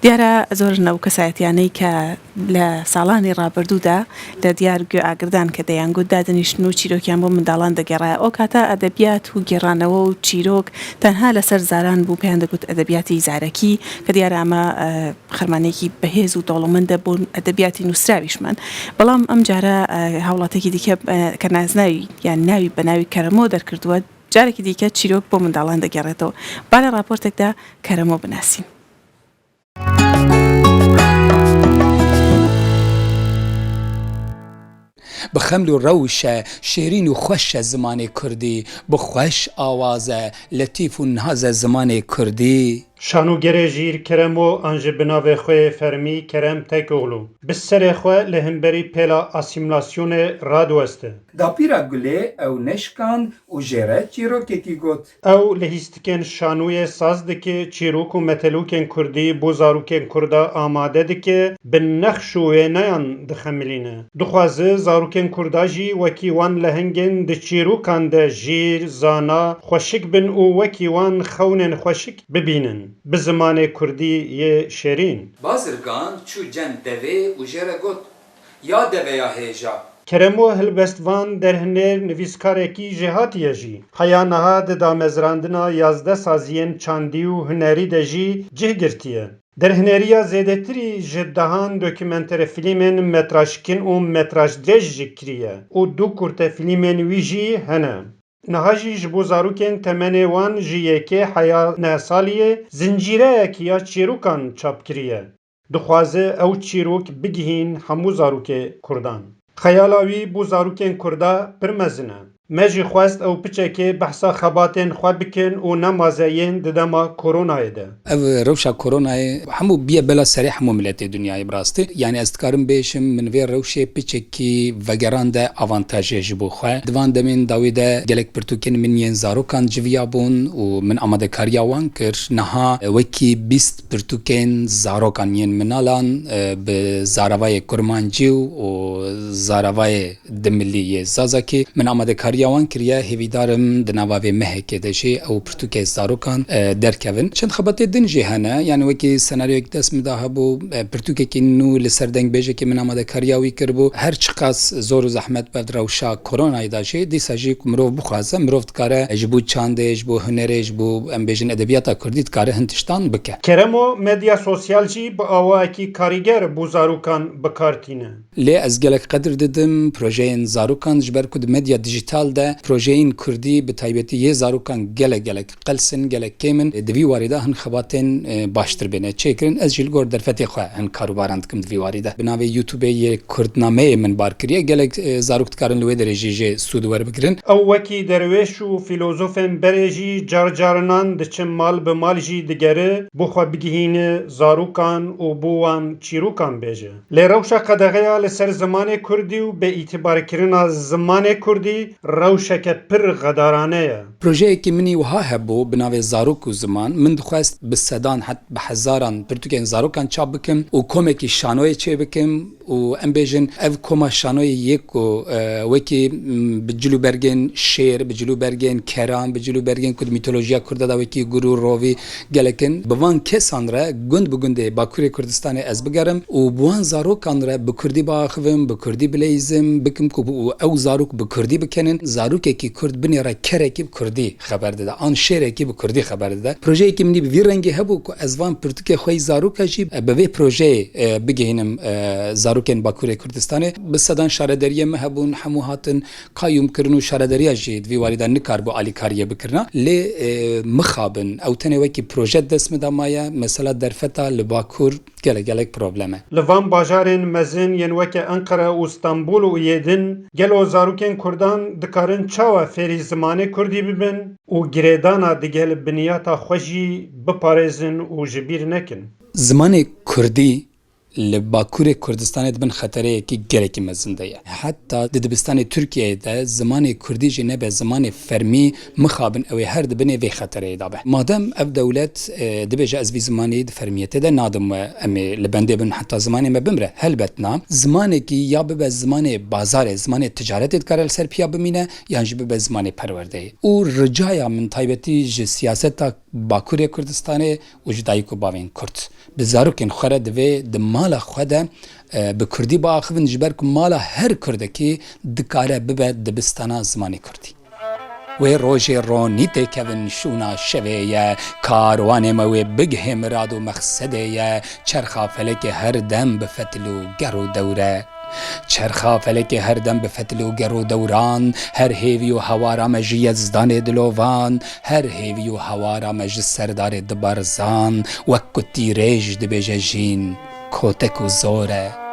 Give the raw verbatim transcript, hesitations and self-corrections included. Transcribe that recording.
دیارە زۆرن ئەو کەسایەتیانەی کە لە ساڵانی ڕابردوودا لە دیار گوێ ئاگردان کە دەیانگوت دادنیشتن و چیرۆکیان بۆ منداڵان دەگەڕایە. ئەو کاتە ئەدەبیات و گێڕانەوە و چیرۆک تەنها لەسەر زاران بوو، پێیان دەگوت ئەدەبیاتی زارەکی، کە دیارە ئەمە، ئە، خەرمانێکی بەهێز و دەوڵەمەندە بۆ ئەدەبیاتی نووسراویشمان. بەڵام ئەم جارە، ئە، هاوڵاتێکی دیکە، ئە، کە نازناوی یان ناوی بە ناوی کەرەمۆ دەرکردووە، جارێکی دیکە چیرۆک بۆ منداڵان دەگەڕێتەوە. با لە راپۆرتێکدا کەرەمۆ بناسین. Bi xeml û rewş e, şêrîn û xweş e zimanê kurdî, bi xweş awaz e, letîf û naz e zimanê kurdî. Şanogerê jîr Keremo an ji bi navê xwe yê fermî Kerem Tekoglu, bi serê xwe li hemberî pêla asîmlasyonê radiweste. Dapîra Gulê ew neşkand û jê re çîrokekî got. Ew lihîstikên şanoyê saz dike, çîrok û metelûkên kurdî bo zarokên kurda amade dike, bi nexş û wêneyan dixemilîne. Dixwaze zarokên kurda jî wekî wan lehengên di çîrokan de jîr, zana, xweşik bin û wekî wan xewnên xweşik bibînin, bi zimanê kurdî yê şêrîn. Bazirgan çû cem devê û jê re got, Ya deve ya hêja! Keremo Hilbestvan derhêner nivîskarekî jêhatî ye jî. Heya niha di damezrandina yazdeh saziyên çandî û hunerî de jî cih girtiye. Derhêneriya zêdetirî ji dehan dokumenterfîlmên metrajkin û metrajdirêj jî kiriye û du kurtefîlmên wî jî hene. Niha jî ji bo zarokên temenê wan ji yekê heya neh saliyê zincîreyek ya çîrokan çap kiriye. Dixwaze ew çîrok bigihîn hemû zarokê kurdan. Xeyala wî bo zarokên kurda pir mezin e. Me jî xwest ew piçekê behsa xebatên xwe bikin û nemaze yên di dema koronayê de. Ev rewşa koronayê hemû biye bela serê hemû miletê dinyayê bi rastî. Yanî ez dikarim bêjim min vê rewşê piçekî vegerande avantajê ji bo xwe. Di van demên dawî de gelek pirtûkên min yên zarokan civiyabûn û min amadekariya wan kir. Niha wekî bîst pirtûkên zarokan yên minalan, e, bi zaravayê kurmancî û zaravayê dimilî yê zazakî min amadekariya wan kiriye. Hêvîdar im di nava vê mehekê de jî ew pirtûkê zarokan, e, derkevin. Çend xebatê din jî hene, yanî wekî senaryoyek dest min de hebû, e, pirtûkekî nû li ser dengbêjekî min amadekariya wî kiribû. Her çiqas zor û zehmet be di rewşa koronayê de jî, dîsa jî ku mirov bixwaze, mirov dikare ji bo çandê, ji bo hunerê, ji bo, em bêjin, edebiyata kurdî dikare hin tiştan bike. Keremo medya sosyal jî bi awayekî karîger bo zarokan bi kar tîne. Lê ez gelek qedir didim projeyên zarokan, ji ber ku di medya dijîtal de projeyên kurdî, bi taybetî yê zarokan, gelek gelek qels in, gelek kêm in. Di vî warî de hin xebatên, e, baştir bêne çêkirin. Ez jî li gor derfetê xwe hin karûbaran dikim di vî warî de. Bi navê YouTubeê yê Kurdnameyê min bar kiriye. Gelek, e, zarok dikarin li wê derê jî jê sûd werbigirin. Ew wekî derwêş û fîlozofên berê jî car carinan diçe mal bi mal jî digere, bo xwe bigihîne zarokan û bo wan çîrokan bêje. Lê rewşa qedexeya li ser zimanê kurdî û bêîtibarkirina zimanê kurdî rewşeke pir xedarane ye. Projeyekî min î wiha hebû bi navê Zarok û Ziman. Min dixwest bi sedan, het bi hezaran pirtûkên zarokan çap bikim û komekî şanoyê çêbikim û, em bêjin, ev koma şanoyê yê ku, e, wekî, m, bi cilûbergên şêr, bi cilûbergên keran, bi cilûbergên ku di mîtolojiya kurda de wekî gur û rovî gelek in. Bi van kesan re gund bi gundê Bakurê Kurdistanê ez bigerim û bi wan zarokan re bi kurdî biaxivim, bi kurdî bileyzim, bikim ku bi, û ew zarok bi kurdî bikenin. Zarokekî kurd binêre kerekî bi kurdî xeber dide, an şêrekî bi kurdî xeber dide. Projeyekî min î bi vî rengî hebû ku ez van pirtûkê xwe yî zaroka jî, e, bi vê projeyê, e, bigihînim, e, zarokên Bakurê Kurdistanê. Bi sedan şaredariyê me hebûn, hemû hatin qayûm kirin û şaredariya jî di vî warî de nikaribû alîkariyê bikirina. Lê, e, mixabin, ew tenê wekî proje dest min de maye, mesela derfeta li Bakur gelek gelek problem e. Li van bajarên mezin yên weke Enqere û Stenbul û yê din, gelo zarokên kurdan dikarin çawa fêrî zimanê kurdî bibin û girêdana digel biniyata xwe jî biparêzin û ji bîr nekin? Zimanê kurdî Li Bakurê Kurdistanê di bin xetereyekî gelekî mezin de ye. Heta di dibistanê Tirkiyeyê de zimanê kurdî jî nebe zimanê fermî, mixabin ew ê her di binê vê xetereyê de be. Madem ev dewlet, e, dibêje ez vî zimanî di fermiyetê de nadim we, em ê li bendê bin heta zimanê me bimre. Helbet na. Zimanekî ya bibe zimanê bazarê, zimanê ticaretê dikare li ser piya bimîne, yan jî bibe zimanê perwerdeyê. Û ricaya min taybetî ji siyaseta Bakurê Kurdistanê û ji dayik û bavên Kurd. Bi zarokên xwe re divê di mala xwe de, e, bi Kurdî biaxivin, ji ber ku mala her Kurdekî dikare bibe dibistana zimanê Kurdî. Wê rojê ronî têkevin şûna şevê ye, karwanê me wê bigihê mirad û mexsedê ye, çerxa felekê her dem bi fetil û ger û dewre. Çerxa felekê her dem bi fetil û ger û dewran, her hêvî û hewara me ji Yezdanê dilovan, her hêvî û hewara me ji Serdarê diberzan, wek ku tîrêj dibêje jîn, kotek û zor e.